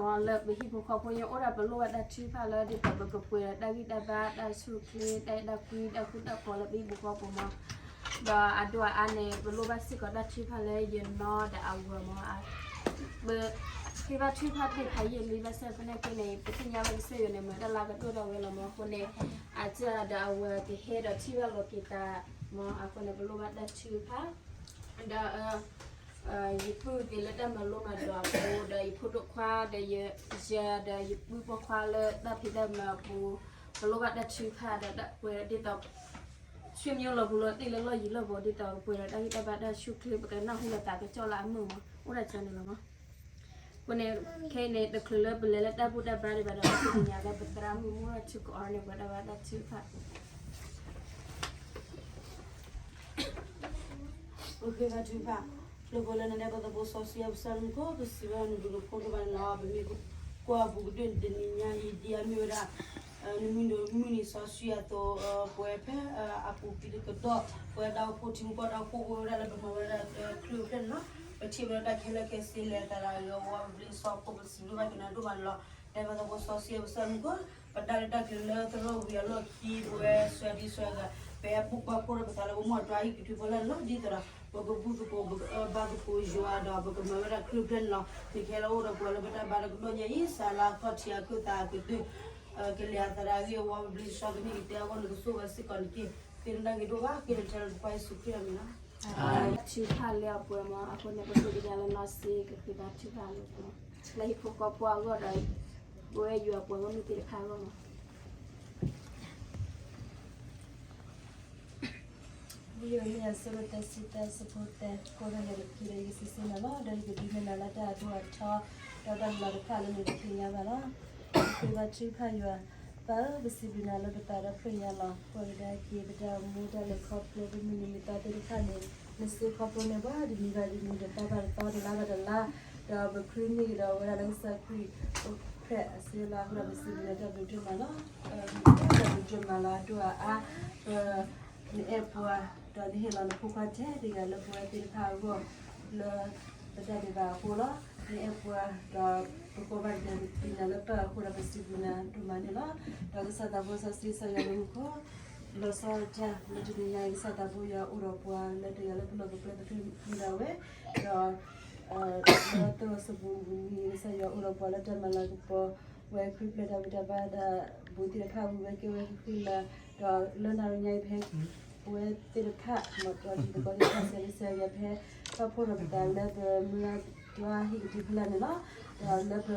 လၢပဟံၣ်ဖိဃီဖိအအိၣ်ဒီး ပလိၣ်ဘၣ်တၢ်ထုကဖၣ်လၢဒ်သိးပကပှဲၤဒီးတၢ်ဂံၢ်တၢ်ဘါ တၢ်ဆူၣ်ချ့ တၢ်အဲၣ်တၢ်ကွံ တၢ်ဃူတၢ်ဖိးလၢပဟံၣ်ဖိဃီဖိမး. ဒီးအဒိၣ်အအါန့ၣ် ပလိၣ်ဘၣ်စ့ၢ်ကီးတၢ်ထုကဖၣ်လၢယနီၢ်ဒီးအဝၤမး. ပဃ့ဘါထုကဖၣ်သ့ၣ်တဖၣ်ယံာ်လံ ဘၣ်ဆၣ်သနာ်က့န့ၣ် ပသ့ၣ်ညါလၢကစၢ်ယွၤန့ၣ် မၤတၢ်လၢအကဒိၣ်ထီၣ်ဝဲလီၤမး. အဃိန့ၣ် အစၢ်ဒီးအဝၤကဟဲဒီးထံၣ်ဘၣ်လိာ်က့ၤသးမး. အဃိန့ၣ် ပလိၣ်ဘၣ်တၢ်ထုကဖၣ် ဒီး ယပုၢ်သ့ၣ်လၢတၢ်မၤလိမၤဒိးအပူၤ ဒီးယဖိဒိၣ်ခွါ ဒီးယ ယၤဒီးယပုၢ်ပိာ်ခွါလၢတၢ်ဖံးတၢ်မၤအပူၤ, ပလိၣ်ဘၣ်တၢ်ထုကဖၣ်ဒီးတၢ်ပှဲၤဒ်သိး ဆွေမျိုးလီၤပူၤလီၤတံၢ်လၢလီၢ်ယံၤလီၢ်ဘူး ဒ်သိးပှဲၤဒီးတၢ်ဂံၢ်တၢ်ဘါတၢ်ဆူၣ်ချ့ ပကနၢ်ဟူလီၤသးကစီၣ်လၢအမုာ်မး အိၣ်ဒၣ်ကၠီန့ၣ်လီၤမး. အဃိန့ၣ် ခဲအံၤန့ၣ် တချုးလၢပလဲၤလၢတၢ်ဘူၣ်တၢ်ဘါဒံးဘၣ်ဒီး ပသ့ၣ်ညါလၢပသရၣ်မုၣ်မုၢ်ထူကအီၤန့ၣ် ပှဲၤဒီးတၢ်ဘါတၢ်ထုကဖၣ် ပဃ့ဘါထုကဖၣ်, လၢပှဲၤလၢနနဲပသဘိစီဆှံအပစၢ်မူခိၣ် ပစံးဘၣ်နဒိၣ်နဖိဒိၣ်ဘၣ်နလီၤ ပမ့ၢ်ကွၢ်ပူၤကဒိၣ်တနံၤညါအံၤ ဒ်အမ့ၢ်ဝဲဒၣ် နမုၢ်နံၤစီဆှံအသိး ပဝဲဖဲအပူၤကွံာ်တကတီၢ် ပဝဲဒၣ်အိၣ်ဖှိၣ်ထံဖိကီၢ်ဖိ ပဝဲဒၣ်လၢပမၤဝဲဒၣ်ခရံာ်အိၣ်ဖျဲၣ်န့ၣ်လီၤ. ပထံၣ်ဝဲဒၣ်တၢ်ခဲလၢာ်ခဲဆ့ လဲၤသးဒီးအဂ့ၤအဝါ ပဘျ့စီဖိ ပစံးဘျုးဘၣ်က့ၤနၤဒိၣ်မးန့ၣ်လီၤ. နဲပသဘိစီဆှံအပစၢ်မူခိၣ် ပတၢ်လၢတၢ်ကျဲၤလၢသရိာ်ဝံၤအလီၢ်ခံ ပဝဲစှၤဒံစှၤဂၤ ပအဲၣ်ပိာ်ခွါဖိဒီးပသးလၢပမိၢ်အတၢ်အံၤကတုၤဖီလာ်န့ၣ်လီၤ. ဒ်သိးဒီး ပကဘူၣ်သကိး ပကဘါသကိးယွၤဒီး ပကမၤဝဲဒၣ်ခရံာ်အိၣ်ဖျဲၣ်န့ၣ်လီၤ. နကဟဲလၢအအိၣ်ဒီးပှၤလၢပတၢ်ဘါတကနီၣ်ညါအံၤ စးလၢအခီၣ်ထံးအခၢၣ်သးအကတၢၢ် ကလဲၤအသးဒီးအဂ့ၤအဝါ ပဘျ့စီကနံၣ်ကတဲအဂီၢ် နကဆိၣ်ဂ့ၤစ့ၢ်ကီးနက့ၤ ဃ့နတၢ်ဂ့ၤဒိၣ်ဘၣ် ဃ့နထဲလၢနဖိခွါယ့ၣ်ၡူးခရံာ်အမံၤလီၤ. ထုကဖၣ်လၢအပှဲၤမး အဃိန့ၣ် ပဃ့ကညးလၢနီၢ်စ့ ကဃ့ဘါထုကဖၣ်လၢပှဲၤ လၢဟံၣ်ဖိဃီဖိအဂီၢ်ဒီး ပဝဲယွၤပှၤဂီၢ်မုၢ်သ့ၣ်တဖၣ်အဂီၢ်မး. ဝံယိၤဟၣ်အဆၢဒိၣ်တဆံသၢ အဆၢဖိသၢ ကိးထီၣ်ယၤတက့ၢ်ဒီး ယကစံးဆၢနၤလီၤ. ဒီးယကဒုးနဲၣ်နၤလၢတၢ်အဒိၣ်အထီ ဒီးတၢ်လီၤတဖၣ်လၢနတသ့ၣ်ညါဘၣ်လီၤ. ပဃ့ဘါထုကဖၣ်ယွၤ, ပၢ်ဧၢ, ပစံးဘျုးနၤလၢပသးဒီဖျၢၣ်ညါလီၤ. ပှၤကဒါက့ၤ ပတၢ်အိၣ်မူတၢ်လဲၤခီဖျိ ပမုၢ်နံၤမုၢ်သီသ့ၣ်တဖၣ်န့ၣ် နစ့ခီဖျိန့ၢ်ပှၤတနံၤဘၣ်တနံၤ တသီဘၣ်တသီ တလါဘၣ်တလါ, ဒီးပဃုန့ၢ်ကဒီးဝဲဒၣ်လၢကစၢ်ခရံာ်အိၣ်ဖျဲၣ်အဆၢလီၤ. အဃိဒီးပစံးဘျုးနၤတၢ်ဘျုးဒိၣ်မးလီၤ. တၢ်ဘျုးဒိၣ်မးလီၤ အဒိၣ်အအါ ပ နအဲၣ်ပှၤ ဒီးနဟ့ၣ်လီၤနဖိခွါထဲတဂၤလၢပဝဲသ့ၣ်တဖၣ်အဂီၢ် လၢပတၢ်ဒဲးဘးအဃိလီၤ. နအဲၣ်ပှၤ ဒီးပကိးဘၣ်နၤ ပသ့ၣ်ညါလၢပၢ်အဃိဒီး ပစံးဘျုးနၤဒိၣ်မးန့ၣ်လီၤ. ဒီးကစၢ်သးဘိစီဆှံ ကစၢ်ယွၤလၢမူခိၣ် လီၤဆီဒၣ်တၢ် လၢတနံၤညါအံၤ ကစၢ်သးဘိယွၤအိၣ်ဒီးပှၤလၢတဂၤလၢပလီၢ်ပကျဲပဃ့မုာ်ဒၣ်ဝဲ, ဒီး လၢသရိာ်စပူၤမုၢ်နံၤ ကစၢ်ယွၤအိၣ်ဒီးပှၤလၢတၢ်မၤလၤကပီၤဝဲ ခရံာ်ပျဲတၢ်ဘူၣ်တၢ်ဘါတၢ်ဘူးသ့ၣ်တဖၣ် ဝံၤဝဲကဲဝဲဃံလၤ, ဒီးလၢနၤရညါအံၤဖဲ ပဝဲသ့ၣ်တဖၣ် မ့ၢ်ဒီးတံၤသကိးသ့ၣ်တဖၣ် စဲလံစဲဂဲၤဖဲ ပာ်ဖှိၣ်ထီၣ်ပသးလၢပမုၢ်လၢ်တွၤဟံၣ်ကတုၤဖီလာ်န့ၣ်လီၤ. ဒီးလၢပ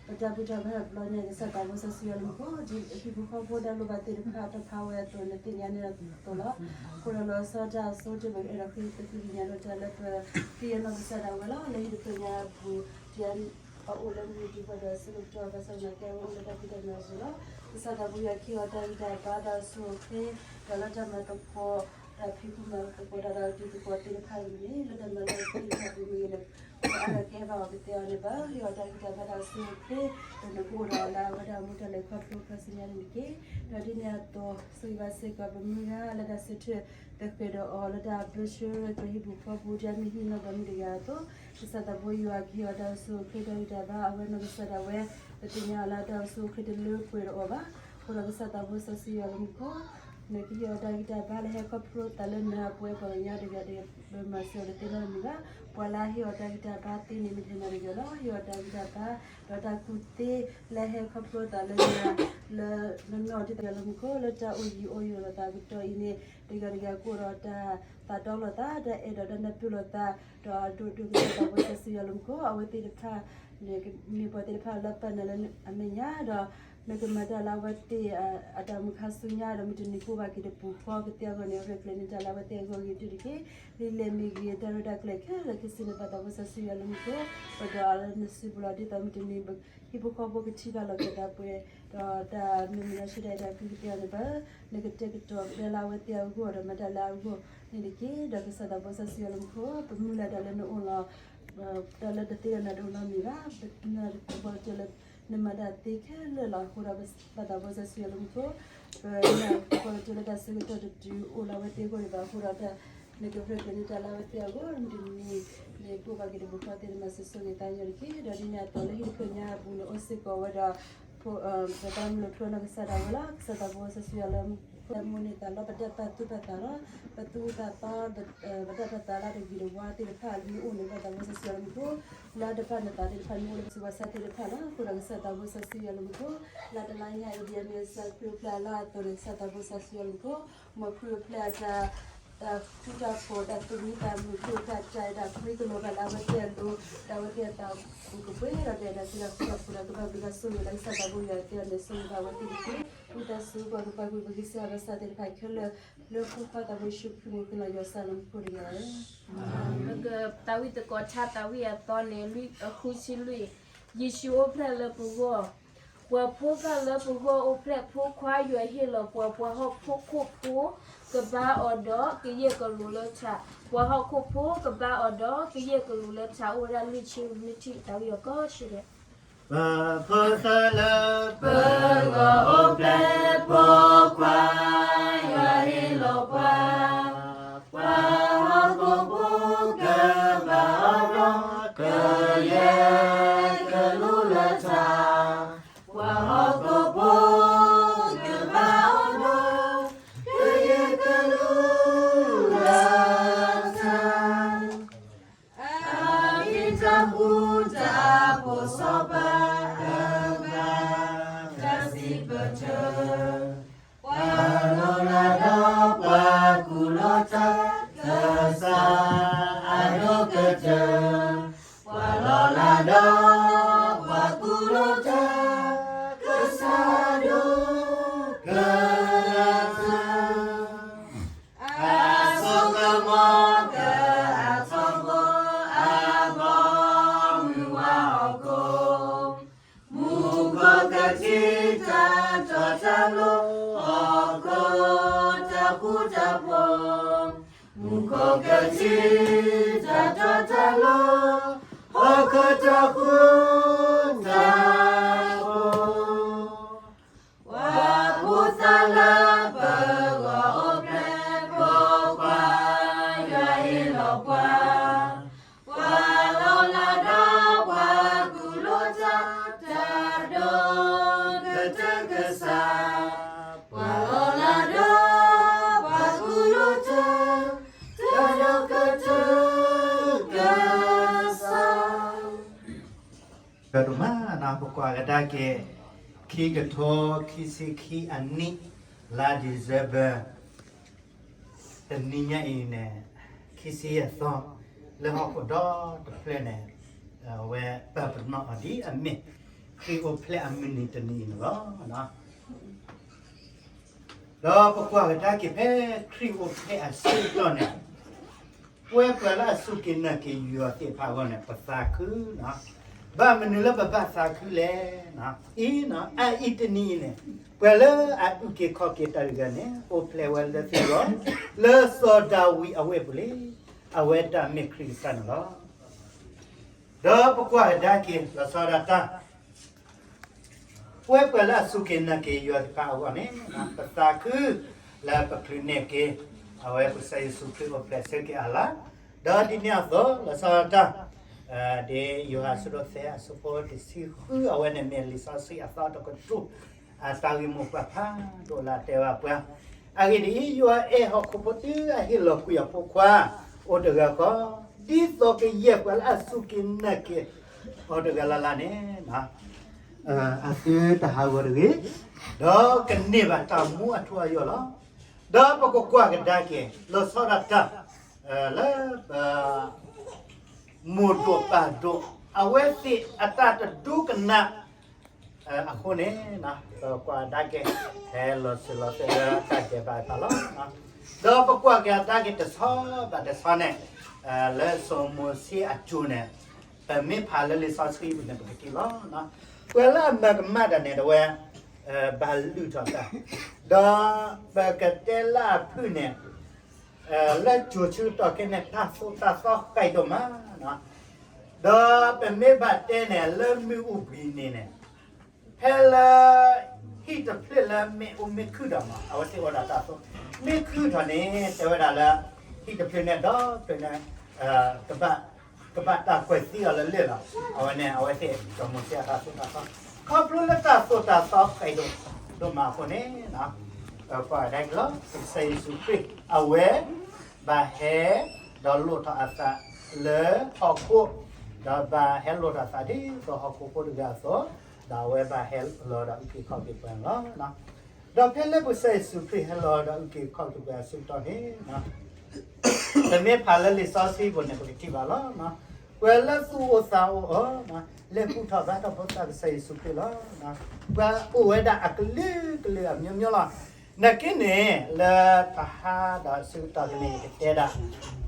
ပတၢ်ဘူၣ်တၢ်ဘါတဘျီညါ ကစၢ်သးဘိစီဆှံယွၤလၢမူခိၣ် ဒ်ဟံၣ်ဖိဃီဖိတၢ်လိၣ်ဘၣ်သ့ၣ်တဖၣ် တၢ်ဖးဝဲအသိး နသ့ၣ်ညါန့ၣ်အသိးလီၤ. အဃိဒီးလီၤဆီဒၣ်တၢ်အဆိ တၢ်ဘၣ်အဲၣ်ဒိးဃ့သကုၤကညးဒီးတၢ်လၢပသ့ၣ်ညါနီၢ်ကစၢ်ဒၣ်ဝဲလီၤ. လၢဟံၣ်တဖျၢၣ်ညါအပူၤ ဒ်အအိၣ်လၢမုၢ်တံၤဃီဒီးအဆၢကတီၢ် ဘၣ်ဆၣ်သနာ်က့ အဝဲအိၣ်လၢတၢ်ဖံးတၢ်မၤအပူၤလီၤ. ကစၢ်သးဘိယွၤကဟ့ၣ်အီၤတၢ်ဂံၢ်တၢ်ဘါ တၢ်ဆိၣ်ဂ့ၤ ဒီးလၢတၢ်မၤသကိး တၢ်ဖံးဃူမၤသကိးတၢ်ဒီးတံၤသကိးသ့ၣ်တဖၣ်အံၤန့ၣ် လၢတၢ်မၤလၢအသ့ၣ်တဖၣ်ပူၤမ့ၢ်ဂ့ၤန့ၣ် ပှၤအါဂၤကဟဲဘၣ်အီၤကတဲအီၤန့ၣ် ပၢ်ဟ့ၣ်အီၤတၢ်ဂံၢ်တၢ်ဘါတၢ်ဆိၣ်ဂ့ၤ ဒီးနကအိၣ်ဒီးအီၤလၢအဝဲဒၣ်အမူတၢ်လဲၤခီဖျိခီဆူညါန့ၣ်တက့ၢ်. ဒီးဒ်န့ၣ်အသိး ဆိၣ်ဂ့ၤဘၣ်စ့ၢ်ကီးပမုၢ်ဂၤလၢတၢ်ဆၢထၢၣ်သဃဲၤဒီးအီၤ လၢတၢ်ဘျၢဆှၢက့ၤဟံၣ်ပူၤဃီပူၤ ဒ်အမ့ၢ်ဟံၣ်နီၢ်ဘီမုၢ်တဂၤအသိး ကစၢ်သးဘိယွၤကဟ့ၣ်အီၤတၢ်အိၣ်ဆူၣ်အိၣ်ချ့တၢ်ဂံၢ်တၢ်ဘါ အဝဲနီၢ်ကစၢ်ဒၣ်ဝဲ ပသ့ၣ်ညါအီၤလၢတၢ်အိၣ်ဆူၣ်အိၣ်ချ့တလၢပှဲၤဒီးအီၤဘၣ်. အဃိဒီးကစၢ်သးဘိစီဆှံယွၤလၢမူခိၣ် နကဟ့ၣ်အီၤတၢ်ဂံၢ်တၢ်ဘါလၢဟဲခီဖျိသးလၢနၤ ပဝဲပှၤကညီတဂၤဒီး ပမၤစၢၤအီၤတသ့နီတမံၤဘၣ်. ပှၤလၢအဟ့ၣ်အီၤတၢ်ဂံၢ်တၢ်ဘါသ့န့ၣ် မ့ၢ်တဂၤဒီးတဂၤလီၤ. ဟ့ၣ်အီၤတၢ်ဂံၢ်တၢ်ဘါ ဒီးတၢ်ကူၣ်သ့လၢဟဲခီဖျိသးလၢနၤ လၢနနီၢ်ဒ်သိးယွၤလၢမူခိၣ် လၢတၢ်အိၣ်ယံၤအိၣ်ယိာ်လိာ်သးကတီၢ်အံၤန့ၣ် တဂၤတဂၤကအိၣ်ဒီးတၢ်သးတီလိာ်သး တၢ်အဲၣ်ဒိးတၢ်နၢ်ပၢၢ်လိာ်သး ဒီးအဒိၣ်ဒိၣ်ကစၢ်သးဘိစီဆှံယွၤလၢမူခိၣ် အဝဲသ့ၣ်တဖၣ်န့ၣ် မ့ၢ်ပှၤသ့ၣ်တဖၣ်လၢပာ်နၤလၢအမဲာ်ညါဒီး နကမၤတၢ်လၢအဝဲသ့ၣ်အတၢ်မုၢ်ခါဆူညါ ဒီးမုၢ်တနံၤကအိၣ်ဘၣ်က့ၤတပူၤဃီကသ့အဂီၢ်န့ၣ် ရဲၣ်ကျဲၤန့ၢ်တၢ်လၢအဝဲသ့ၣ်အဂီၢ်ဂ့ၤတုၤတက့ၢ်. ဒ်လဲၣ်မ့ၢ်ဂ့ၤ တၢ်ရဲၣ်တၢ်ကျဲၤခဲလၢာ် ကစံးန့ၢ်ပၢ်သးဘိစီဆှံယွၤလၢမူခိၣ် ပဒီးအလၢနစုပူၤလီၤ. ဒ်သိးမုၢ်တနံၤ ဟံၣ်ဖိဃီဖိကထံၣ်ဘၣ်လိာ်က့ၤသးပှဲၤ ဒီးတၢ်မ့ၢ်မုၢ်လၢဆၢဒၣ်အံၤတၢ်ဃုကသ့အီၤန့ၣ် ပၢ် နကတဲာ်ကတီၤကဒါလၢအဝဲသ့ၣ်အဂီၢ်ဒီးမၤတၢ်လၢအဂီၢ်န့ၣ်တက့ၢ်. ဒီးကစၢ်သးဘိစီဆှံယွၤလၢမူခိၣ် ပမုၢ်လၢ်တၢ်လၢနအိၣ်လီၤ တၢ်လၢတသ့ဒီးနၤတအိၣ်နီတမံၤဘၣ်. ပနာ်သပှၢ်ကတၢၢ်လၢ နမၤတၢ်သ့ခဲလၢာ်လီၤ. အဃိဒီးပၢ်သးဘိစီဆှံယွၤလၢမူခိၣ် ပနာ်သပှၢ်ကတၢၢ်လၢတၢ်ဆၢကတီၢ်တတုၤအိၣ်လၢအဝဲသ့ၣ်အဂီၢ်ဒံးဘၣ်. အဃိဒီးတၢ် နကပျၢ်က့ၤန့ၢ်တၢ်လၢအဝဲသ့ၣ်အဂီၢ် မုၢ်တနံၤန့ၣ် ပူၣ်ဘၣ်က့ၤတပူၤဃီသ့ၣ် နမၤစၢၤဆိၣ်ဂ့ၤသးညီတက့ၢ်. ဒီးဒ်န့ၣ်အသိးလၢဟံၣ်တဖျၢၣ်ညါအပူၤန့ၣ် အိၣ်စ့ၢ်ကီးဝဲဒီး ဖိသၣ်မုၣ်လီၤထူအနီၢ်ကစၢ်ဒၣ်ဝဲလီၤ. ကစၢ်သးဘိစီဆှံယွၤလၢမူခိၣ် လၢမူန့ၢ်သးလီၤ ပတၢ်ပာ်သူၣ်ပာ်သးလီၤ. ပသူၣ်ပာ်သး ပတၢ်ပာ်သးလၢတဂ့ၤတဝါသ့ၣ်တဖၣ် မ့ၢ်အိၣ်န့ၣ် ဘၣ်သးဘိစီဆှံယွၤလၢမူခိၣ် လၢတၢ်ပာ်နသးသ့ၣ်တဖၣ် မ့ၢ်အိၣ်လၢပစုပှၤဆါသ့ၣ်တဖၣ်လီၤ. အဃိဒီးကစၢ်သးဘိစီဆှံယွၤလၢမူခိၣ် လၢတလါညါအံၤ ဒ်အမ့ၢ်ကစၢ်ခရံာ်အိၣ်ဖျဲၣ်အလါအသိးန့ၣ် ကစၢ်သးဘိစီဆှံယွၤလၢမူခိၣ် မ်ခရံာ်အိၣ်ဖျဲၣ်အတၢ် တၢ်ဃူတၢ်ဖိး တၢ်သူၣ်မံသးမုာ် ခရံာ်အိၣ်ဖျဲၣ်အတၢ်အဲၣ်တၢ်ကွံကလိၤဘၣ်လၢအဝဲသ့ၣ်အလိၤ ဒီးအဝဲသ့ၣ်အသးပူၤကပှဲၤဒီး ဒဲးဒၣ်စံးတၢ်ဃူတၢ်ဖိးဒီး ကဘၣ်ဘျုးဘၣ်ဆိၣ်ဂ့ၤလၢကစၢ်သးဘိယွၤအသ့အမဲာ် ဆိၣ်ဂ့ၤဘၣ်အဝဲသ့ၣ်တက့ၢ်. ဝံသးစူၤ ပှၤကပှၤကွံာ်ပကစၢ်ယွၤဘၣ်ဆၣ်သ့ၣ်တဖၣ်ခဲလၢာ် လၢဖိခွါသးဘိယ့ၣ်ၡူးခရံာ်မူၤကလီၤယွၤစၢ်လၢမူခိၣ်တဂၤဧၢ. သးဝံၣ်သကိးဆၢ သးဝံၣ်အသီန့ၣ် လွံၢ် အဃုဆံလွံၢ်, ယ့ၣ်ၡူးအိၣ်ဖျဲၣ်လၢပဂီၢ် ပှၤဖိသၣ်လၢပဂီၢ်အိၣ်ဖျဲၣ် ဖိခွါယွၤဟ့ၣ်လီၤပှၤ ပှၤဟီၣ်ခိၣ်ဖိ ကဘါအီၤဒီးကယဲၢ်ကလူးလၢထး, ပှၤဟီၣ်ခိၣ်ဖိကဘါအီၤဒီးကယဲၢ်ကလူးလၢထး အိၣ်ဝဲဒၣ်လွံၢ်ဆံလွံၢ်ထံၣ် သးဝံၣ်အီၤကီးဆံဒဲး. ပဖိသၣ်လၢပဂီၢ်အိၣ်ဖျဲၣ် ဖိခွါယွၤဟ့ၣ်လီၤပှၤ ပှၤဟီၣ်ခိၣ်ဖိကဘါအီၤဒီး ကယဲၢ်ကလူးလၢထး, ပှၤဟီၣ်ခိၣ်ဖိကဘါအီၤဒီး ကယဲၢ်ကလူးလၢထး အမ့ၢ်တၢ်ဃူတၢ်ဖိးစီၤပၤ အဘၣ်တၢ်စံးပတြၢၤ ပှၤလီၤလးဒီးပှၤကူၣ်လိာ်တၢ် ကစၢ်အဒိၣ်ကတၢၢ်, ပှၤလီၤလးဒီးပှၤကူၣ်လိာ်တၢ် ကစၢ်အဒိၣ်ကတၢၢ် အစိကမီၤက အထီဘိ အဘီမုၢ်ဝါဟီၣ်ခိၣ်, မူခိၣ်ကထံၣ်တၢ်တီတၢ်လိၤ ဟီၣ်ခိၣ်တၢ်ဃူတၢ်ဖိး, မူခိၣ်ကထံၣ်တၢ်တီတၢ်လိၤ ဟီၣ်ခိၣ်တၢ်ဃူတၢ်ဖိး ပှၤဖိသၣ်လၢပဂီၢ်အိၣ်ဖျဲၣ် ဖိခွါယွၤဟ့ၣ်လီၤပှၤ, ပှၤလီၤလးဒီးပှၤကူၣ်လိာ်တၢ် တၢ်ဒိၣ်ကတၢၢ်ကစၢ်, ပှၤလီၤလးဒီးပှၤကူၣ်လိာ်တၢ် တၢ်ဒိၣ်ကတၢၢ်ကစၢ် ကဒိၣ်မးနီၤ ပကွၢ်ကဒါက့ၤ ခံကထိခံဆံခံအနံၣ် လါ December တနံၤညါအံၤန့ၣ် ခံဆံယဲၢ်သီ လၢဟီၣ်ခိၣ်ဒီတဖျၢၣ်န့ၣ် အဝဲပာ်ပနီၣ်အီၤဒ်အမ့ၢ် ခရံာ်အိၣ်ဖျဲၣ်အမုၢ်နံၤတနံၤအံၤန့ၣ်လီၤ. ဒီးပကွၢ်ကဒါက့ၤဖဲခရံာ်အိၣ်ဖျဲၣ်အဆၢကတီၢ်န့ၣ် ပဝဲပှၤလၢအစူၢ်က့ၤနာ်က့ၤယွၤသ့ၣ်တဖၣ်အဂီၢ်န့ၣ် ပသးခုနီၤ, ဘၣ်မနုၤလၢပဘၣ်သးခုလဲၣ်. အံၤနီၤ အအံၤတနံၤအံၤန့ၣ် ပှၤလၢအအုၣ်က့ၤခီၣ်က့ၤတၢ်တဂၤန့ၣ် အိၣ်ဖျဲၣ်ဝဲလၢသုဂီၢ် လၢစီၤဒၤဝံးအဝ့ၢ်ပူၤလံ, အဝဲတၢ်မ့ၢ်ခရံာ်ကစၢ်န့ၣ်လီၤ. ဒီးပကွၢ်ကဒါက့ၤ လီၤဆီဒၣ်တၢ် ပဝဲပှၤလၢအစူၢ်က့ၤနာ်က့ၤယွၤသ့ၣ်တဖၣ်အဂီၢ်န့ၣ် ပသးခု လၢပချုးန့ၢ်က့ၤ အဝဲကစၢ်ယ့ၣ်ၡူးခရံာ်အိၣ်ဖျဲၣ်ဆၢက့ၤအလါ, ဒီးဒ်န့ၣ်အသိး လီၤဆီဒၣ်တၢ် ဒ်ယိၤဟၣ်အဆၢဒိၣ်သၢ အဆၢဖိတဆံဃု အဝဲန့ၣ်မ့ၢ်လံာ်စီဆှံအသီတကတြူၢ် အတၢ်ဂ့ၢ်မိၢ်ပှၢ်ဖးဒိၣ်လၢအတဲဘၣ်ပှၤ, အဂ့ၢ်ဒ်အံၤ, ယွၤအဲၣ်ဟီၣ်ခိၣ်ဖိတုၤအဟ့ၣ်လီၤကွံာ်အဖိခွါ အိၣ်တဂၤဃီ, ဒ်သိးကယဲၢ်ပှၤလၢအစူၢ်က့ၤနာ်က့ၤအီၤတဂၤလၢ်လၢ်န့ၣ် အသုတဟးဂီၤတဂ့ၤ, ဒီးကန့ၢ်ဘၣ်တၢ်မူအထူအယိာ်လီၤ. ဒီးပကကွၢ်ကဒါက့ၤ လီၤဆီဒၣ်တၢ် လၢပ မိၢ်ဒိၣ်ပၢ်ဒိၣ် အဝဲသ့ၣ်အတၢ်တဒိကနၣ် အဃိန့ၣ် ပကွၢ်ကဒါက့ၤ ဟဲလီၤစၢၤလီၤသွဲၣ်လၢတၢ်ဒဲးဘးတဖၣ်လီၤ. ဒီးပကွၢ်ကဒါက့ၤတဆီဘၣ်တဆီန့ၣ် လၢစီၤမိၤၡ့အစိၤန့ၣ် ပမ့ၢ်ဖးလၢလံာ်စီဆှံပူၤန့ၣ် ပကထံၣ်လီၤ. ပှၤလၢအမၤကမၣ်တၢ်န့ၣ် တဝဲ ဘၣ်လုၢ်ထီၣ်တၢ်, ဒီးပကတဲလၢအဖုၣ်န့ၣ် လၢစိၤဆၢကတီၢ်ခဲအံၤန့ၣ် တၢ်သိၣ်တၢ်သီဃံးဒိၣ်မး, ဒီးပမ့ၢ်ဘၣ်တဲန့ၣ် လၢမုၢ်အိၣ်ဘှံးနံၤန့ၣ် ဖဲလၢ ဟံၣ်တဖျၢၣ်လၢမ့ၢ်အိၣ်မ့ၢ်ခုၣ်ထီၣ်မး အဝဲသ့ၣ်အိၣ်ဒီးတၢ်သိၣ်, မ့ၢ်ခုၣ်ထီၣ်န့ၣ် တဲဝဲဒၣ်လၢ ဟံၣ်တဖျၢၣ်န့ၣ်ဒီးဖျၢၣ်န့ၣ် ကဘၣ်တၢ်ကွဲးသံအီၤလၢလၢၢ်လီၤ. အဝဲန့ၣ် အဝဲသ့ၣ်စီၤမိၤၡ့အတၢ်သိၣ်တၢ်သီ, ခီဖျိလၢတၢ်သိၣ်တၢ်သီဃဲးဒိၣ်ဒိၣ်မးအဃိန့ၣ် ပကွၢ်ကဒါက့ၤလီၤ. ကစၢ်ယ့ၣ်ၡူးခရံာ် အဝဲ ဘၣ်ဟဲ ဒီးလိၣ်ထီၣ်အသးလၢဟီၣ်ခိၣ်, ဒီးဘၣ်ဟဲလိၣ်ထီၣ်အသးဒ်သိးဟီၣ်ခိၣ်ဖိတဂၤအသိး, ဒီးအဝဲဘၣ်ဟဲလီၤဒီးအုၣ်က့ၤခီၣ်က့ၤပှၤန့ၣ်လီၤ. ဒီးဖဲလၢကစၢ်ယ့ၣ်ၡူးခရံာ်ဟဲလီၤဒီးအုၣ်က့ၤခီၣ်က့ၤပှၤအဆၢကတီၢ်န့ၣ် ပမ့ၢ်ဖးလၢလံာ်စီဆှံပူၤန့ၣ် ပကထံၣ်ဘၣ်လီၤ. ပှၤလၢသူၣ်အိၣ်သးအိၣ်အီၤ လဲၤဘူၣ်ထီၣ်ဘါထီၣ်ဖိသၣ်ကစၢ်ယ့ၣ်ၡူးခရံာ်လီၤ. ပှၤအိၣ်ဝဲဒၣ်အကလုာ်ကလုာ်အမျိုးမျိုးလီၤ. နာ်က့န့ၣ် လၢတဟါဒီးဆၢကတီၢ်ဖဲန့ၣ် ယကတဲဒၣ်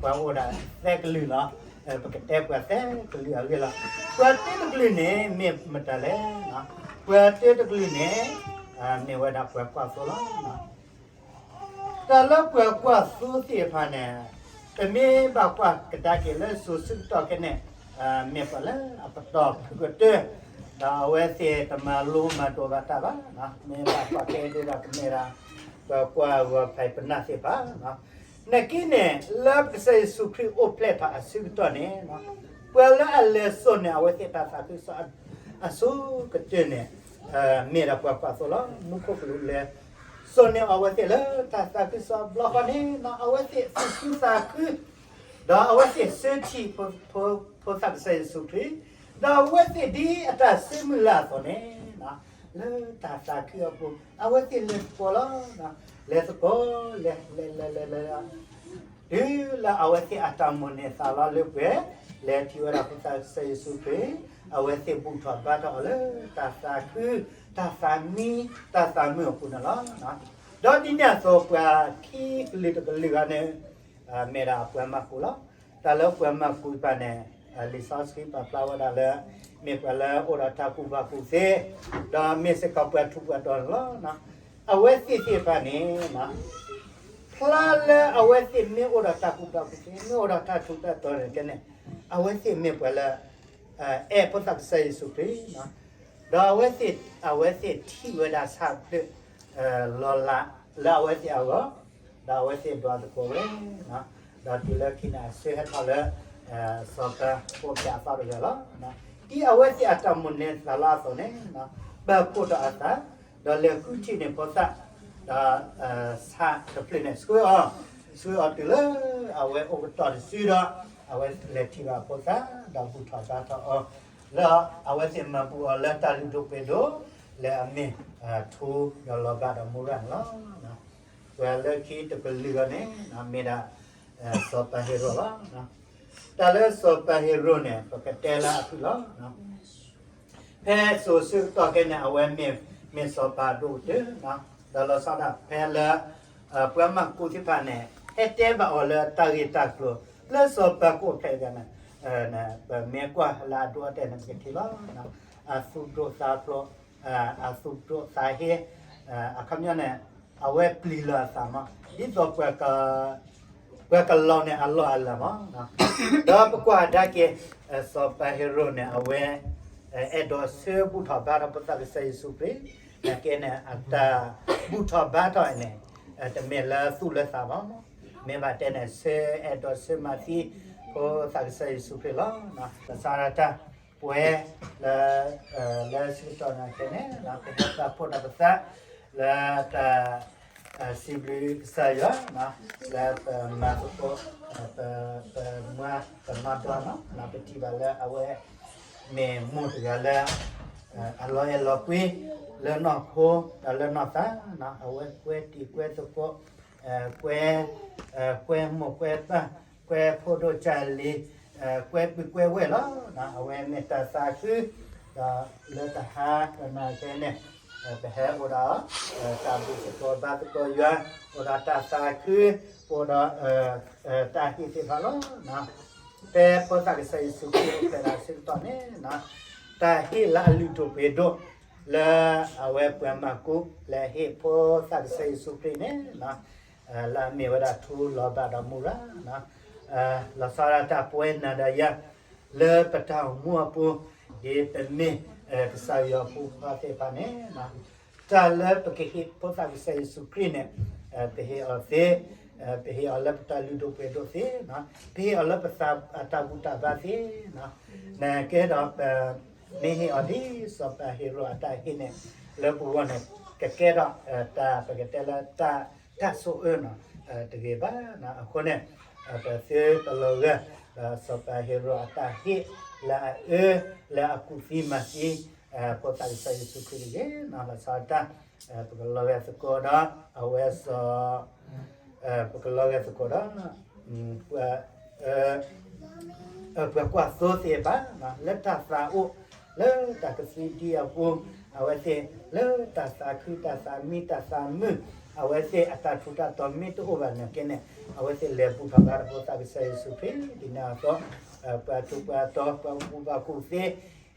ပှၤအိၣ်ဒၣ်သၢကလုာ်လီၤ. ပကတဲပှၤသၢကလုာ်အဂ့ၢ်လီၤ. ပှၤတၢတကလုာ်န့ၣ် မ့ၢ်မတၤလဲၣ်. ပှၤတၢတကလုာ်န့ၣ် မ့ၢ်ဝဲဒၣ်ပှၤကွၢ်သိလီၤ. တၢ်လၢပှၤကွၢ်သိသ့ၣ်တဖၣ်န့ၣ် ပမ့ၢ်ဘၣ်ကွၢ်ကဒါက့ၤလၢစိၤဆၢကတီၢ်ခဲအံၤန့ၣ် မ့ၢ်ပှၤလၢအပတီၢ်ဖုကတၢၢ်, ဒီးအဝဲသ့ၣ်တမၤလိမၤဒိးဘၣ်တၢ်ဘၣ်. မ့ၢ်ဘၣ်ကွၢ်ခဲအံၤဒၣ်ကမ့ၢ်ဒၣ် ပှၤကွၢ်ဂီၤဖံးပနၢ်သ့ၣ်တဖၣ် နာ်က့န့ၣ် လၢကစၢ်ယ့ၣ်ၡူးခရံာ်အိၣ်ဖျဲၣ်ထီၣ်အဆၢကတီၢ်န့ၣ် ပှၤလၢအလဲၤစိာ်န့ၢ်အဝဲသ့ၣ်တၢ်သးခုကစီၣ်အဆိကတၢၢ်န့ၣ် မ့ၢ်ဒၣ်ပှၤကွၢ်သိလီၤ. မူခိၣ်ကလူးလဲၤစိာ်န့ၢ်အဝဲသ့ၣ်လၢတၢ်သးခုကစီၣ်အဘျီဃီန့ၣ် အဝဲသ့ၣ်သူၣ်ခုသးခု ဒီးအဝဲသ့ၣ်ဆၢထံၣ် ဖိသၣ်ကစၢ်ယ့ၣ်ၡူးခရံာ်, ဒီးအဝဲသ့ၣ်ဒ်အတၢ်ဆၢမုၢ်လၢ်အသိးန့ၣ် လၢတၢ်သးခုအပူၤ အဝဲသ့ၣ်လဲၤသကိးလီၤ. လဲၤသကိး လဲၤလဲၤလဲၤလဲၤလဲၤ တုၤလၢအဝဲသ့ၣ်အတၢ်မိၣ်န့ၢ်သးလီလၢပှဲၤ လဲၤထံၣ်ဝဲဒၣ်ဖိသၣ်ကစၢ်ယ့ၣ်ၡူးခရံာ်, အဝဲသ့ၣ်ဘူၣ်ထီၣ်ဘါထီၣ်အီၤလၢတၢ်သးခု တၢ်သးမံ တၢ်သးမုာ်အပူၤန့ၣ်လီၤ. ဒီးဒ်န့ၣ်အသိးပှၤခံကလုာ်တကလုာ်ဂၤန့ၣ် မ့ၢ်ဒၣ်ပှၤမၤကူးလီၤ. တၢ်လၢပှၤမၤကူးတဖၣ်န့ၣ် လံာ်စီဆှံပာ်ဖျါဝဲဒၣ်လၢ မ့ၢ်ပှၤလၢအိၣ်ဒီးတၢ်ကူၣ်ဘၣ်ကူၣ်သ့, ဒီးမ့ၢ်စ့ၢ်ကီးပှၤထူးပှၤတီၤန့ၣ်လီၤ. အဝဲသ့ၣ်သ့ၣ်တဖၣ်န့ၣ် ဖျါလၢအဝဲသ့ၣ်မ့ၢ်အိၣ်ဒီးတၢ်ကူၣ်ဘၣ်ကူၣ်သ့ မ့ၢ်အိၣ်ဒီးတၢ်ထူးတၢ်တီၤန့ၣ်ကဲန့ၣ် အဝဲသ့ၣ်မ့ၢ်ပှၤလၢ အဲၣ်ဖိသၣ်ကစၢ်ယ့ၣ်ၡူးခရံာ်, ဒီးအဝဲသ့ၣ် အဝဲသ့ၣ်ထံၣ်ဝဲဒၣ်ဆၣ်ဖျၢၣ် လီၤလးလၢအဝဲသ့ၣ်အဂီၢ်, ဒီးအဝဲသ့ၣ်ဒွးသကိးဝဲ, ဒီးတုၤလၢခံန့ၣ်အဆၢဟဲထီၣ်လၢ စီၤပၤဖိဖျဲးအသီတဂၤလီၤ. ဒ်အဝဲသ့ၣ်အတၢ်မိၣ်န့ၢ်သးလီအသိးန့ၣ် ပာ်ဖှိၣ်ထီၣ်အသး ဒီးလဲၤဃုထံၣ်န့ၢ်ဖိသၣ်, ဒီး ဆၣ်တဖျၢၣ်န့ၣ်ဆှၢအီၤ, ဆှၢအီၤတုၤလၢအဝဲအိၣ်ကတီၢ်တစုဒီး အဝဲလဲၤထံၣ်ဘၣ်ဖိသၣ် ဒီးဘူၣ်ထီၣ်ဘါထီၣ်အီၤ, ဒီးအဝဲသ့ၣ်မၤဘူၣ်အီၤလၢတၢ်လုၢ်ဒိၣ်ပှ့ၤဒိၣ် လၢအမ့ၢ် ထူဒီးလီၤဘၣ်ဒီးမူရၤန့ၣ်လီၤ. ပှၤလၢခံတကလုာ်အဂီၢ်န့ၣ် မ့ၢ်ဒၣ် စီၤပၤဟ့ၤရိာ်လီၤ. တၢ်လၢစီၤပၤဟ့ၤရိာ်န့ၣ် ပကတဲလၢအဖုၣ်လီၤ. ဖဲစိၤဆၢကတီၢ်ခဲအံၤန့ၣ် အဝဲမ့ၢ်စီၤပၤအဒိၣ်ကတၢၢ်, ဒီးလီၤဆီဒၣ်ဖဲလၢ ပှၤမၤကူးသ့ၣ်တဖၣ်န့ၣ် ဟဲတဲဘၣ်အီၤလၢတၢ်ဂ့ၢ်တၢ်ကျိၤ လၢစီၤပၤကအိၣ်ဖျဲၣ်တဂၤန့ၣ်, ပမ့ၢ်ကွၢ်လၢအဒိၣ်အတဲာ်န့ၣ် ပကထံၣ်လီၤ. အသူၣ်ဒိၣ်သးဖျိး, အသူၣ်ဒိၣ်သးဟ့, အခီပညီန့ၣ် အဝဲပျံၤလီၤအသးမး ဒ်သိး ပှၤကလီၤန့ၢ်အလီၢ်အလၤမး, ဒီးပကွၢ်ကဒါက့ၤ စီၤပၤဟ့ၤရိာ်န့ၣ် အဝဲ အဲၣ်ဒိးဆၢဘူၣ်ထီၣ်ဘါထီၣ်ဖိသၣ်ကစၢ်ယ့ၣ်ၡူးခရံာ်, နာ်က့န့ၣ် အတၢ်ဘူၣ်ထီၣ်ဘါထီၣ်န့ၣ် တမ့ၢ်လၢသူၣ်လၢသးဘၣ်, မ့ၢ်ဘၣ်တဲန့ၣ် ဆၢအဲၣ်ဒိးဆၢမၤသံ ဖိသၣ်ကစၢ်ယ့ၣ်ၡူးခရံာ်လီၤ. ဘၣ်ဆၣ်ဒီးတၢ်ပဝဲ လၢ လၢဆၢကတီၢ်န့ၣ်ခဲအံၤန့ၣ် ပဟဲပာ်ဖှိၣ်ထီၣ်ပသး လၢတၢ် စံးဘျုးကစၢ်ယွၤ လၢပမၤသကိး ပမၤပမၤဒွးန့ၣ် ပထံၣ်ဘၣ်လၢအဝဲ မ့ၢ်မိၢ်တဂၤလၢ အလီၤအဲၣ်လီၤကွံ လၢနီၢ်ခိ ဒီးလၢနီၢ်သး, အဝဲကွဲတံၤကွဲသကိး ကွဲ ကွဲမိၢ်ကွဲပၢ် ကွဲဖိဒိၣ်ကၢ်လံၤ ကွဲပုၢ်ကွဲဝဲၢ်လီၤ. အဝဲမ့ၢ်တၢ်သးခု ဒီးလၢတဟါတနၤခဲအံၤန့ၣ် ပဟဲအိၣ်ဒီး တၢ်ဘူၣ်သကိးဘါသကိးယွၤ အိၣ်ဒီးတၢ်သးခု အိၣ်ဒီး တၢ်ဟ့ၣ်သ့ၣ်တဖၣ်လီၤ. ဖဲဖိသၣ်ကစၢ်ယ့ၣ်ၡူးခရံာ်အိၣ်ဖျဲၣ်ဒီးဆၢကတီၢ်န့ၣ် တၢ်ဟ့ၣ်လၢအလုၢ်ဒိၣ်ပှ့ၤဒိၣ် လၢအဝဲပှၤမၤကူး လၢအဟ့ၣ်ဖိသၣ်ကစၢ်ယ့ၣ်ၡူးခရံာ်န့ၣ် လၢအမ့ၢ်ဝဲဒၣ်ထူလီၤဘၣ်ဒီးမူရၤ လီၤဆီဒၣ်တၢ်ပဝဲနၤဒီးယၤ လၢပတၢ်အိၣ်မူအပူၤ ဒ်ပမ့ၢ် ကစၢ်ယွၤဖိခွါသ့ၣ်တဖၣ်န့ၣ် တၢ်လၢပကဟ့ၣ်ဖိသၣ်ကစၢ်ယ့ၣ်ၡူးခရံာ်န့ၣ် ပဟ့ၣ်အီၤသ့ ပဟ့ၣ်အီၤလၢပတၢ်လုၢ်ဒိၣ်ပှ့ၤဒိၣ်သ့, ပဟ့ၣ်အီၤလၢပသးအတၢ်ဘူၣ်တၢ်ဘါသ့, နကဲဒီး မ့ၢ်ဟ့ၣ်အီၤဒ်စီၤပၤဟ့ရိၣ်အတၢ်ဟ့ၣ်န့ၣ် လၢပဂီၢ်န့ၣ် ကကဲထီၣ် တၢ်ပကတဲလၢတၢ် တၢ်ဆိၣ်အၢ တဂ့ၤဘၣ်. အဃိန့ၣ် ပသုတလီၤဂာ် စီၤပၤဟ့ရိၣ်အတၢ်ဟ့ၣ် လၢအအၢ လၢအကူၣ်သံမၤသံ ဖိသၣ်ကစၢ်ယ့ၣ်ၡူးခရံာ်တဂ့ၤ. လီၤဆီဒၣ်တၢ် ပကလီၤဂာ်သကိးဒီး အဝဲစီၤ ပကလီၤဂာ်သကိးဒီး ပှၤကွၢ်သိသ့ၣ်တဖၣ် လၢတၢ်သးအိၣ် လၢတၢ်ကသံဒံအပူၤ, အဝဲသ့ၣ်လၢတၢ်သးခုတၢ်သးမံတၢ်သးမုာ်, အဝဲသ့ၣ်အတၢ်ထူးတၢ်တီၤမ့ၢ်တအိၣ်ဘၣ်နာ်က့န့ၣ် အဝဲသ့ၣ်လဲၤဘူၣ်ထီၣ်ဘါဖိသၣ်ကစၢ်ယ့ၣ်ၡူးခရံာ် ဒ်န့ၣ်အသိး ပှၤထူးပှၤတီၤ ပှၤကူၣ်ဘၣ်ကူၣ်သ့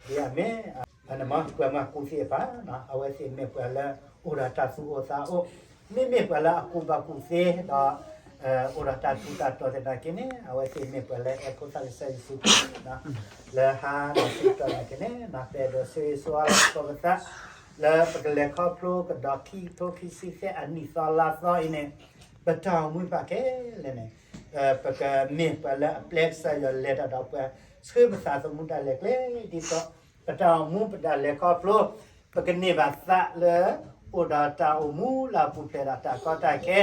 ဒ်အမ့ၢ် ပှၤမၤကူၣ်သ့ၣ်တဖၣ် အဝဲသ့ၣ်မ့ၢ်ပှၤလၢအိၣ်ဒီးတၢ်သူၣ်အိၣ်သးအိၣ်, မ့မ့ၢ်ပှၤလၢအကူၣ်ဘၣ်ကူၣ်သ့ဒီး အိၣ်ဒီးတၢ်ထူးတၢ်တီၤသနာ်က့န့ၣ် အဝဲသ့ၣ်မ့ၢ်ပှၤလၢအဲၣ်ဖိသၣ်ကစၢ်ယ့ၣ်ၡူးခရံာ် လၢဟါဒီးဆၢကတီၢ်နာ်က့န့ၣ် ပအဲၣ်ဒိးဆိၣ်ဂ့ၤဆိၣ်ဝါလီၤသကိးပသး လၢပကလဲၤခီဖျိကဒီးခံကထိခံဆံသၢအနံၣ်သီလါသီအံၤန့ၣ် ပတၢ်အိၣ်မူတဖၣ်ခဲလၢာ်န့ၣ် ပကမ့ၢ်ပှၤလၢအပျဲကစၢ်ယွၤလဲၤတၢ်ဒီးပှၤ ဆှၢပသးသမူတၢ်လဲၤကျဲဒ်သိး ပတၢ်အိၣ်မူပတၢ်လဲၤခီဖျိ ပကန့ၢ်ဘၣ်သးလၢ အိၣ်ဒီးတၢ်အိၣ်မူလၢအပူၤဖျဲးဒီးတၢ်ကီတၢ်ခဲ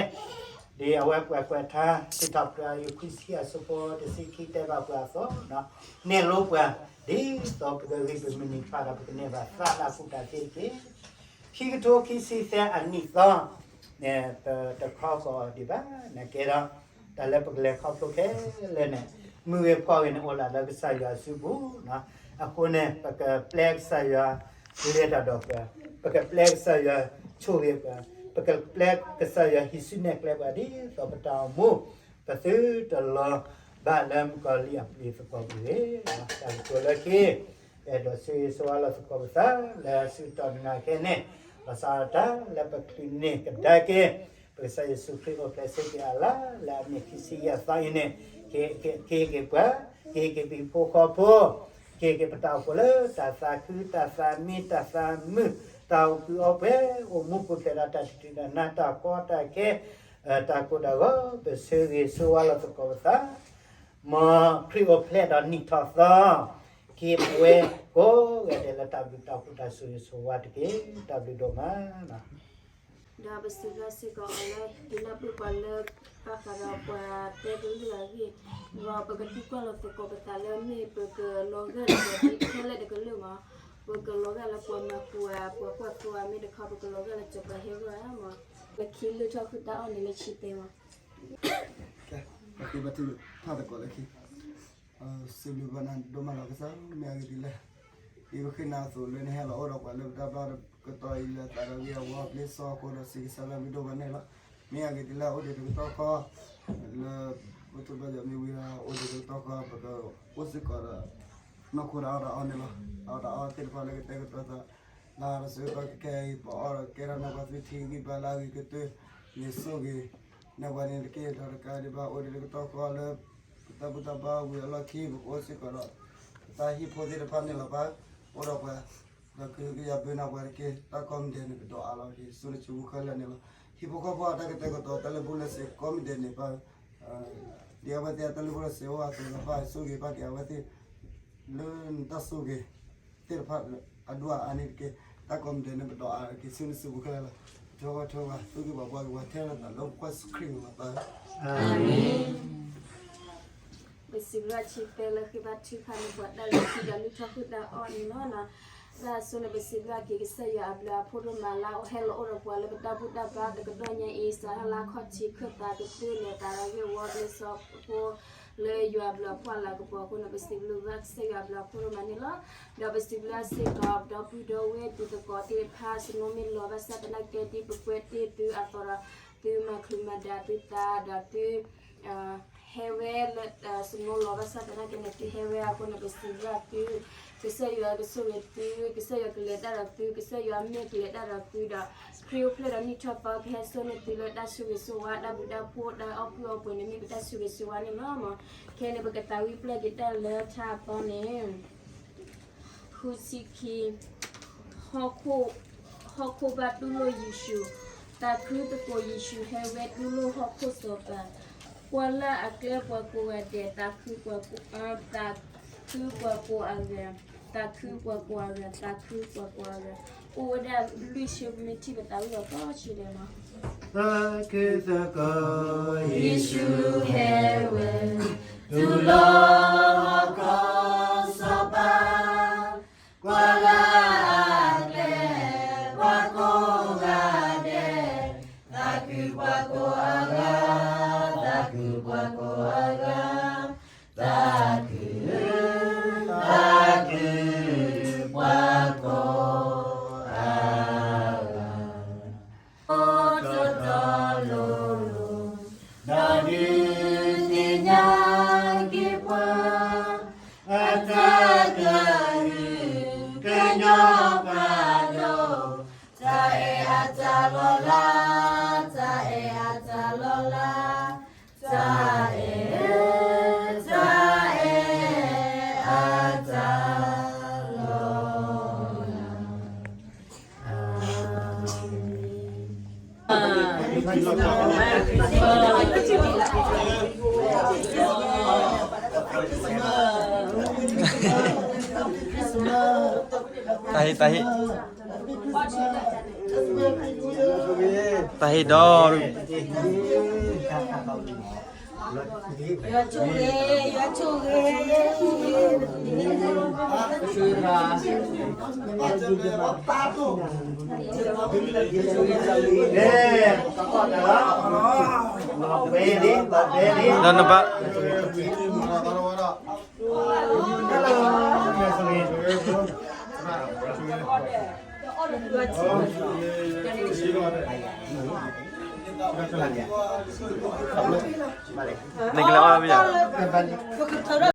ဒ်အဝဲပှၤကွဲးထါ စံးထီၣ်ပတြၢၤယုၢ်ခွံဆံအဆၢဖိတဆံခံတဲဘၣ်ပှၤအသိး နဲၣ်လိပှၤ ဒ်သိးပကဂံၢ်ပမုၢ်နံၤဖးဒီးပကန့ၢ်ဘၣ်သးလၢအပူၤတၢ်သ့တက့ၢ်. ခံကထိခံဆံသၢအနံၣ်သီ တခီဃီဒံးဘၣ် နကဲဒီး တၢ်လၢပကလဲၤခီဖျိခဲလၢာ်န့ၣ် မုၢ်ဂ့ၤဖီဂ့ၤန့ၣ် အိၣ်လၢလၢကစၢ်ယွၤအစုပူၤ အဃိန့ၣ် ပကပျဲကစၢ်ယွၤလဲၤတၢ်ဒီးပှၤ, ပကပျဲကစၢ်ယွၤဆိၣ်ဂ့ၤပှၤ, ပကပျဲကစၢ်ယွၤဟံးစုနဲၣ်ကျဲပှၤ ဒ်သိးပတၢ်အိၣ်မူ ပသုတလီၤဘၣ်လၢမုၣ်ကီၤလံၢ်အပျ့ၤသကိးပူၤတဂ့ၤ. တၢ်ကတိၤလၢခံ အဲၣ်ဒိးဆိၣ်ဂ့ၤဆိၣ်ဝါလီၤသကိးပသး လၢအစုတီၢ်နၤခဲန့ၣ် ဘၣ်ဆၣ်တၢ်လၢပချုးန့ၢ်ကဒါက့ၤ ပကစၢ်ယ့ၣ်ၡူးခရံာ်အိၣ်ဖျဲၣ်ဆၢက့ၤအလါ လၢအနံၣ်ခံဆံယဲၢ်သီအံၤန့ၣ် ကဟ့ၣ်က့ၤပှၤ, ကဟ့ၣ်က့ၤပဟံၣ်ဖိဃီဖိ, ကဟ့ၣ်က့ၤပတၢ်အိၣ်ဖှိၣ်လၢတၢ်သးခု တၢ်သးမံ တၢ်သးမုာ် တၢ်အိၣ်ကုၢ်အီပှဲၤ အိၣ်မူပူၤဖျဲးဒီးတၢ်တတုၤတၢ်နါ တၢ်ကီတၢ်ခဲ တၢ်ကိၢ်တၢ်ဂီၤ ပဆၢဂ့ၤဆၢဝါလီၤသကိးပသး မ်ခရံာ်အိၣ်ဖျဲၣ်ဒီးနံၣ်ထီၣ်သီ က့ၤပဝဲကိးဂၤဒဲးလၢတၢ်ဘျုးတၢ်ဖှိၣ်တၢ်ဆိၣ်ဂ့ၤဆိၣ်ဝါတက့ၢ်. တၢ်ဘျုးဒိၣ်မး ဒီးပစံးဘျုးစ့ၢ်ကီးအီၤလၢ ဟ့ၣ်လီၤပှၤလၢ ဘၣ်ဃးဒီးပှၤတဲကလုၢ်အဂ့ၢ်, ဒီးပကသံကွၢ်လီၤသကိးပသးလၢမ့ၢ်ပကလီၤဂာ်လၢပှၤခဲလၢာ်တကလုာ်မး, ပကလီၤဂာ်လၢပှၤမၤကူၣ်ဧါ ပှၤကွၢ်သိဧါ မ့ၢ်တခီပကလီၤဂာ်လၢစီၤပၤဟ့ရိၣ်ဧါမး, လၢခံလုၢ်ထီၣ်ဃုာ်တၢ်အီၣ်န့ၣ်လၢခံတဲမး ပကဘါထုကဖၣ်သကိးလၢခံ စံးဘျုးဘၣ်နၤဒိၣ်မးလီၤကစၢ်, မ့ၢ်အဂ့ၢ်ဒ်လဲၣ်, ဒ်ပဃ့နၤအသိးလၢနဟဲလီၤအိၣ်ဒီးပှၤလၢပတၢ်ဘါကတီၤအံၤလၢသးဒီးဂ့ၢ်အဂီၢ် ပျ့စီအဃိဒီးစံးကစၢ်ယွၤမ့ၢ်ဒိၣ်မးန့ၣ်လီၤ. မ့ၢ်အဂ့ၢ်ဒ်လဲၣ် အိၣ်ဒံးတကတီၢ်ဃီ လၢ ပထူၣ်ဘၣ်ယွၤမ့ၢ်ဝံၤဒီး အိၣ်ဒံးတကတီၢ်ဃီ ပကအိၣ်စ့ၢ်ကီးဒီး နီၢ်ခိတၢ်အီၣ်တၢ်အီန့ၣ်လီၤ. တၢ်အီၣ်တၢ်အီသ့ၣ်တဖၣ်လၢကတဲာ်ကတီၤသး လၢတၢ်ဆၢကတီၢ်ခဲအံၤ ပအီၣ်ဒီးကဲထီၣ်နၢ်ပှၤသွံၣ်ထံဂံၢ်ဘါလၢအဂ့ၤကတၢၢ် ယဆိၣ်ဂ့ၤ နၢ်ပှၤန့ၣ်တက့ၢ်. ဒီးတကးဒံးဘၣ် အိၣ်ဒံးတကတီၢ်ဃီလၢ ပတၢ်ဘူၣ်တၢ်ဘါဝံၤအလီၢ်ခံ ပကအိၣ်စ့ၢ်ကီးဒီး ပတၢ်ဟံၣ်ဖိသ့ၣ်တဖၣ်န့ၣ်လီၤ. ပအိၣ်ဒီးပှၤ ဒီးကဟုကယာ်ဘၢနၢ်ပှၤတက့ၢ်. တၢ်ကိးမံၤဒဲးန့ၣ် ပဒိးအါလီၤက့ၤ ဆူနစုပူၤခဲလၢာ်န့ၣ်လီၤ. ဟံၣ်ဖိဃီဖိအတၢ်ကတဲာ်ကတီၤ တၢ်လၢာ်ဘူၣ်လၢာ်စ့ၤကိးမံၤဒဲးန့ၣ် ပ ဒ်အဝဲသ့ၣ်အတၢ်လၢာ်ဘူၣ်လၢာ်စ့ၤအိၣ်အသိးလီၤ. ပၢ်ဆိၣ်ဂ့ၤဘၣ်က့ၤအဝဲသ့ၣ် လၢနတၢ်ဆိၣ်ဂ့ၤသ့ၣ်တဖၣ်အဒိၣ်အါန့ၣ်တက့ၢ်. တၢ်ကိးမံၤဒဲးန့ၣ် ပဒိးအါက့ၤဆူနစုပူၤခဲလၢာ်လီၤ. ပထၢဝဲထၢဝဲ သူၣ်ဂ့ၤဘၣ်ဘှီဂ့ၤ ပှၤထဲလၢသးလၢပှၤယ့ၣ်ၡူးခရံာ်မံၤလီၤ. အၤမ့ၣ်. ပစံးဘျုးဆံသဲလၢဃ့ဘါထုကဖၣ်န့ၢ်ပှၤတၢ်လၢခံဒီးလုၢ်ထီၣ်ဃုာ်တၢ်အီၣ်န့ၣ်လီၤ. တၢ်ဆိန့ၣ် ပစံးဘျုးက့ၤကစၢ်ယွၤအဘျုးအဖှိၣ်ဒိၣ်မးလၢအဟဲလီၤအိၣ်ဒီးပှၤလၢပတၢ်ဘူၣ်တၢ်ဘါတကတီၢ်ညါအံၤ စးထီၣ်လၢအခီၣ်ထံးခၢၣ်သးကတၢၢ်န့ၣ် သးဒီးဂ့ၢ်ဝီဘျ့စီဖိ လၢယွၤအဘျုးအဖှိၣ်အလၤကပီၤအဃိန့ၣ် ပစံးဘျုးဘၣ်ကစၢ်ယွၤအဘျုးအဖှိၣ်ဒိၣ်မးန့ၣ်လီၤ. ဒီးပစံးဘျုးစ့ၢ်ကီး ဒီပုၢ်ဒီဝဲၢ်တံၤသကိးသ့ၣ်တဖၣ် စနိမ့ၢ်လီၤဘၣ်ဆၣ်သနာ်က့ ဒ်ပကွဲးတ့ၢ်သုအသိးဒီး သုမၤချုးမၤဒါသုသးဒီးသု ဟဲဝဲလၢ စနိလီၤဘၣ်ဆၣ်သနာ်က့န့ၣ် သုဟဲဝဲအဃိန့ၣ် ပစံးဘျုးသု ကစၢ်ယွၤကဆိၣ်ဂ့ၤသု ကစၢ်ယွၤကလဲၤတၢ်ဒီးသု ကစၢ်ယွၤမ့ၢ်ကလဲၤတၢ်ဒီးသုဒီး ခရံာ်အိၣ်ဖျဲၣ်ဒီးနံၣ်ထီၣ်သီ ကဟဲစိာ်န့ၢ်သုလၢတၢ်ဆိၣ်ဂ့ၤဆိၣ်ဝါ တၢ်ဘျုးတၢ်ဖှိၣ် တၢ်အီၣ်ကုၢ်အီပှဲၤန့ၣ် မ့ၢ်ပတၢ်ဆိၣ်ဂ့ၤဆိၣ်ဝါန့ၣ်လီၤ. ခဲအံၤန့ၣ် ပကသးဝံၣ်ပျဲၢ်က့ၤတၢ်လၢထါအသီန့ၣ် ဃုဆံခံ, ဟီၣ်ခိၣ်ဘၣ်တူၢ်လိာ်ယ့ၣ်ၡူး, သးခုသကိးယ့ၣ်ၡူးဟဲဝဲတူၢ်လိာ်ဟီၣ်ခိၣ်စီၤပၤ, ပှၤလၢအကျဲပှၤကိးဂၤဒဲး, သးခုပှၤကိး, သးခုပှၤကိးအဂၤ, သးခုပှၤကိးအဂၤ, သးခုပှၤကိးအဂၤ, အိၣ်ဝဲဒၣ်လွံၢ်ဆၢ ပမ့ၢ်ထံၣ်ပသးဝံၣ်အီၤကိးဆၢဒဲးမး. သးခုသကိး ယ့ၣ်ၡူးဟဲဝဲ, တူၢ်လိာ်ဟီၣ်ခိၣ်စီၤပၤ, ပှၤလၢအကျဲ, ပှၤကိးဂၤဒဲး, သးခုပှၤကိးအဂၤ, သးခုပှၤကိးအဂၤ, သးခု, သးခု, ပှၤကိးအဂၤ အိၣ်တီတီလိၤလိၤ, ဒီးဒုးသ့ၣ်ညါက့ၤပှၤ, အတၢ်ကဟုကညီၢ်ပှၤဒိၣ်, တၢ်အဲၣ်အတၢ်လီၤလး, တၢ်အဲၣ်အတၢ်လီၤလး, တၢ်အဲၣ်, တၢ်အဲၣ်အတၢ်လီၤလး. တၢ်ဟ့ၣ်, တၢ်ဟ့ၣ်, တၢ်ဟ့ၣ်ဒီး ဒီးနဘၣ်, နကလဲၤအီၣ်လၢပယၤ